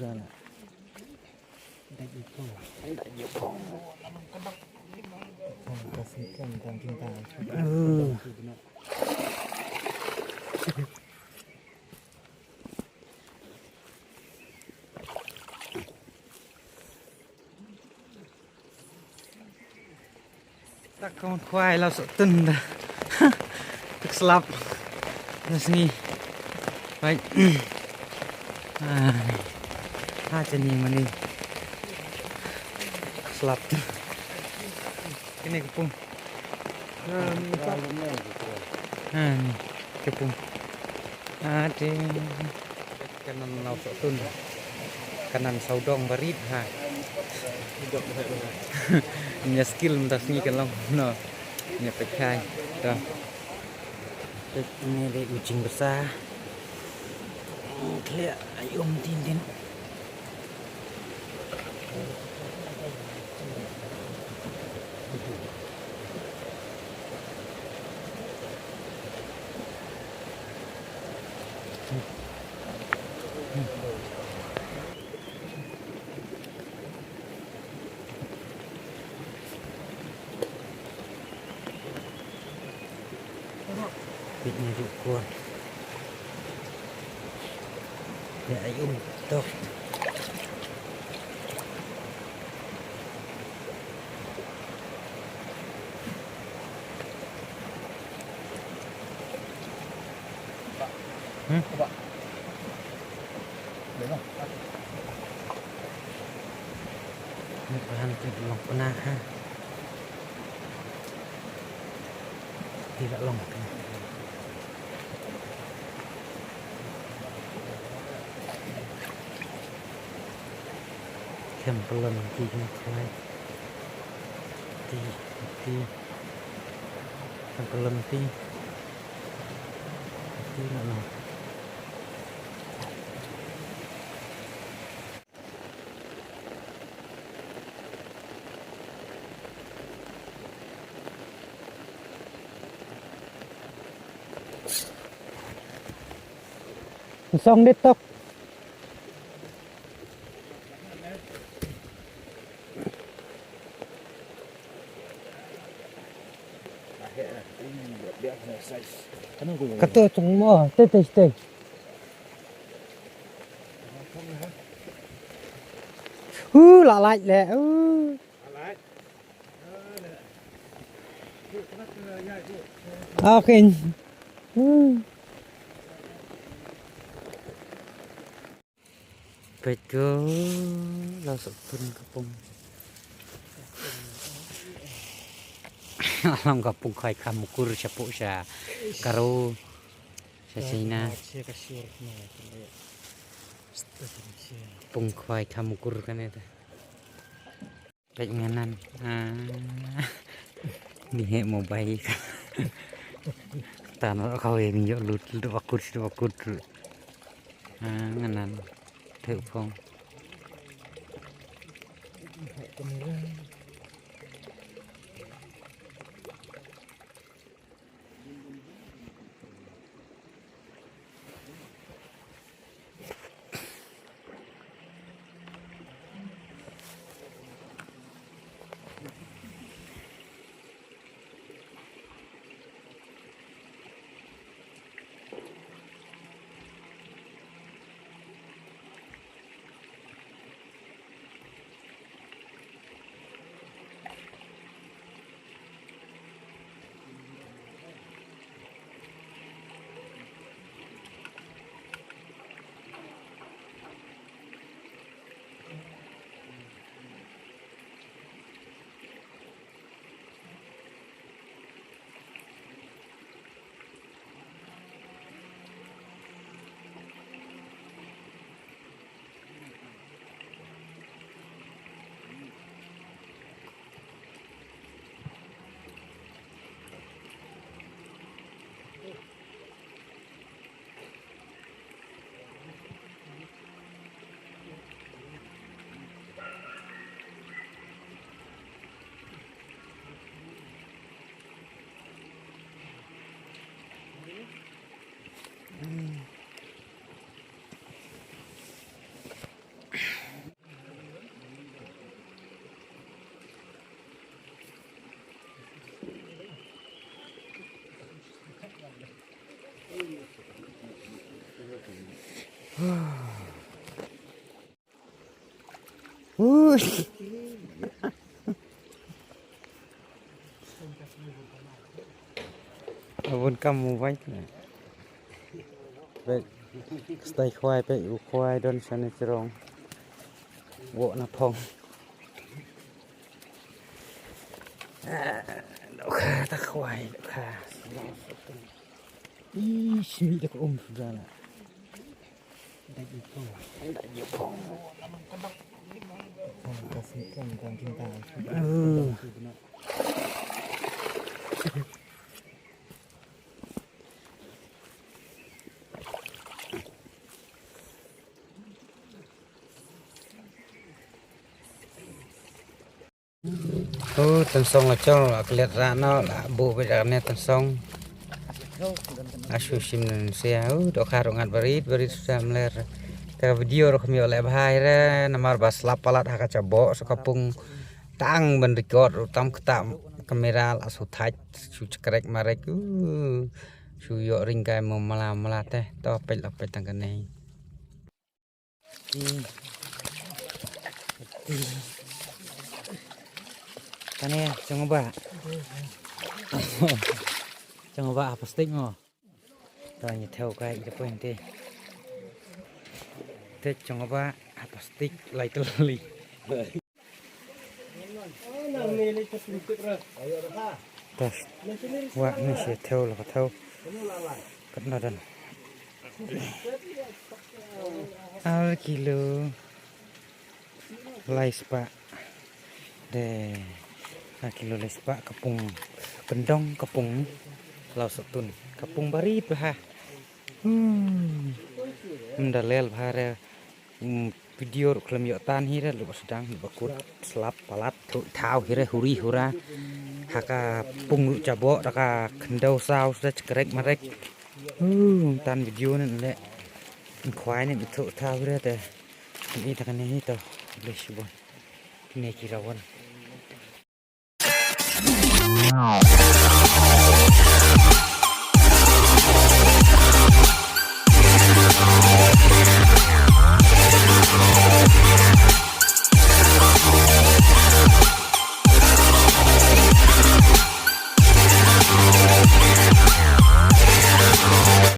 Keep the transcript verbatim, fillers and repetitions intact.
Tak kawan khwai la sok tun da. Tak slap. Nas ni. Baik. Ah. Ha, chan ni mani. Slap tu. Kini ka pung. Ha, ni ka pung. Ade. Kanan nau sok tun. Kanan saudong barit ha. Nya skill mynta sngi kan long. No. Nya pekhai. Dah. Ini dei u jingbasa. Klia ai um tin tin. Pit ni tu kuat. Ya, ayun. Tu. Hmm? Ni bahan tu long pernah ha. Tidak long. Kem pelem ti kem pelem ti ti kem pelem ti ti na no. Song dit tok. Kato chung mo, te te te. Uh, la lait le. Uh. Okay. Peit ko, la sok pun ka pung. Alam ka pung khwai kham mukur sha pok sha Garo sha China. Pung khwai kham mukur kane te. Peit nga nan. Ah. Ni he mobile. Tan wa kawei ngi ïoh lut lut bakut lut bakut. Ah, nga nan. Theu phong. Ui. Abun kam mu bai kena. Peit, stai khwai, peit u khwai don shane chrong. Wo na phong. Ah, dohkha ta khwai, dohkha. Ih, shimi da ka um sudah lah. Oh, tynsong la chong la klet ra no la bu be da ne tynsong. Asu sim nen sia. Oh, dohkha ruh ngat barit barit suda mler. Te video ruh kham ïoh leh bha hi re namar ba slap palat ha ka jaboh sa ka pung tang ban record ruh tam kata kamera la su thait su chkrek marek. Uh, su ïoh ring kai mo mala mala te to peit la peit tang kane. Kane chong ba. Chong ba ha plastik mo. Ta ni thau kai ida pointe. Te chong ba ha plastik lai tali. Tas. Wa ni se thau la thau. Kat na dan. Ar kilo. Lai spah. De. Ar kilo lai spah ka pung. Kyndong ka pung. Lau satun. Ka pung barit bha. Hmm. Mda lel bha re. Hmm, video ruh khlem ïoh tan hi re leh ba sdang leh ba kut slap palat thuh thaw hi re huri hura. Ha ka pung ruh jaboh da ka khyndew saw suda chkrek marek. Uh, tan video ne leh. Khwai ne thuh thaw hi re te. Ni ta kane hi to. Bless you boy. Kine ki rawan.